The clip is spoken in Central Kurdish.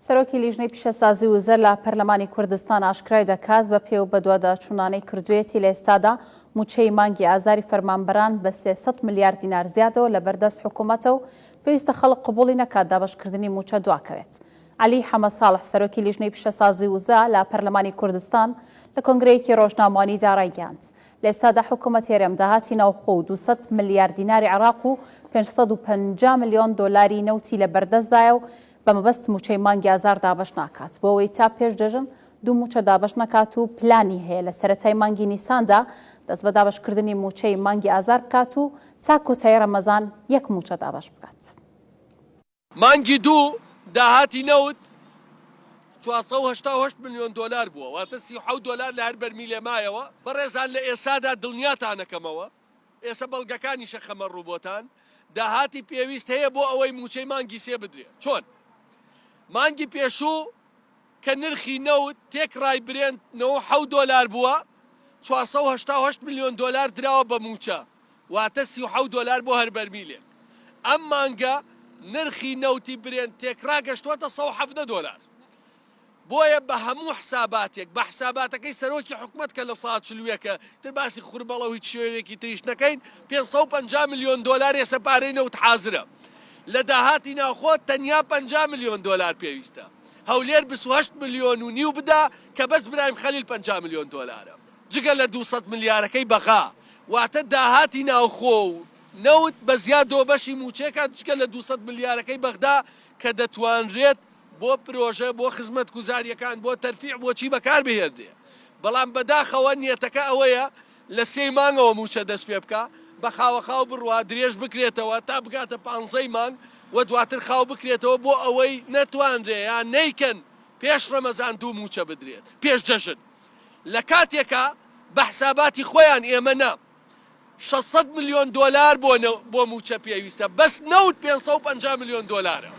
سەرۆکی لیژنەی پیشەسازی وزە لە پەرلەمانی کوردستان ئاشکرای دەکات، بە پێ و بەدواداچوونانەی کردوویەتی لە ئێستادا مووچەی مانگی ئازاری فەرمانبەران بە 300 ملیار دینار زیادەوە لەبەردەست حکوومەتە و پێویستە خەڵک قبوڵی نەکات دابەشکردنی مووچە دواکەوێت. عەلی حەمە ساڵح سەرۆکی لیژنەی پیشەسازی وزە لە پەرلەمانی کوردستان لە کۆنگرەیەکی ڕۆژنامەوانیدا ڕایگەیاند، لە ئێستادا حکوومەتی هەرێم داهاتی ناوخۆ و 200 ملیار دیناری عێراق و 550 ملیۆن دۆلاری نەوتی لەبەردەستدایە و بە مەبەست مووچەی مانگی ئازار دابەش ناکات بۆ ئەوەی تا پێش جەژن دوو مووچە دابەش نەکات و پلانی هەیە لە سەرەتای مانگی نیساندا دەست بە دابەشکردنی مووچەی مانگی ئازار بکات و تا کۆتایی ڕەمەزان یەک مووچە دابەش بکات. مانگی دوو داهاتی نەوت 488 ملیۆن دۆلار بووە، واتە 37 دۆلار لە هەر بەرمیلێ مایەوە. بەڕێزان لە ئێستادا دڵنیاتانەکەمەوە، ئێستا بەڵگەکانیشە خەمە ڕوو بۆتان، داهاتی پێویست هەیە بۆ ئەوەی مووچەی مانگی سێ بدرێ. چۆن؟ مانگی پێشوو کە نرخی نەوت تێکڕای برێنت 97 دۆلار بووە، 488 ملیۆن دۆلار دراوە بە مووچە، واتە 37 دۆلار بۆ هەر بەرمیلێک. ئەم مانگە نرخی نەوتی برێنت تێکڕا گەشتووەتە 117 دۆلار. بۆیە بە هەموو حساباتێک، بە حساباتەکەی سەرۆکی حکومەت کە 41% ە، تر باسی خوربەڵە و هیچ شێوەیەکی تریش نەکەین، 550 ملیۆن دۆلار ئێستا پارەی نەوت حازرە. لە داهاتی ناوخۆ تەنیا 50 ملیۆن دۆلار پێویستە. هەولێر 28 ملیۆن و نیو بدا کە بەس برایم خەلیل 50 ملیۆن دۆلارە. جگە لە 200 ملیارەکەی بەغا. واتە داهاتی ناوخۆ و نەوت بە زیادەوە بەشی مووچەکە جگە لە 200 ملیارەکەی بەغدا کە دەتوانرێت بۆ پرۆژە، بۆ خزمەتگوزارییەکان، بۆ تەرفیع، بۆ چی بەکار بهێنرێ. بەڵام بەداخەوە نیەتەکە ئەوەیە لە سێی مانگەوە مووچە دەست پێ بکا، بە خاوەخاو بڕوا، درێژ بکرێتەوە تا بگاتە پانزەی مانگ و دواتر خاو بکرێتەوە بۆ ئەوەی نەتوانرێ یان نەیکەن پێش ڕەمەزان دوو مووچە بدرێت پێش جەژن. لە کاتێکا بە حساباتی خۆیان ئێمە نا. 600 ملیۆن دۆلار بۆ بۆ مووچە پێویستە، بەس نەوت 550 ملیۆن دۆلارە.